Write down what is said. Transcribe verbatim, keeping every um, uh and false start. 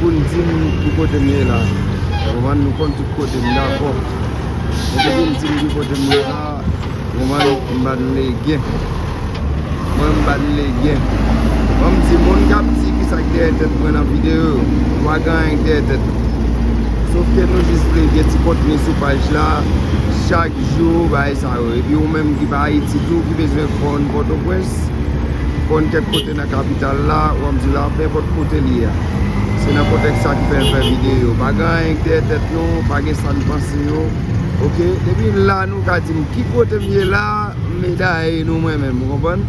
Pou n di m ki kote m ye la. Ou konprann, nou konn tout kote m, dakò. Men depi m di m ki kote m ye la, ou konprann, m pa t legen. Mwen m pa t legen. Ban m di moun k ap di ki sa k dèyè tèt mwen nan videyo yo. Ou pa gen anyen k dèyè tèt ou. Sof ke nou jis vle gen ti kontni sou paj la. Chak jou, bagay sa yo. Epi ou menm ki pa Ayiti tou, ki bezwen fon Pòtoprens, fon kèk kote nan kapital la, w ap di la, nenpòt kote li ye a. Se nan kontèks sa ki fè n fè videyo. Pa gen anyen k dèyè tèt nou, pa gen sa n panse yo. Oke? Depi la, nou ka di m ki kote m ye la, m medaye nou mwen menm, ou konprann?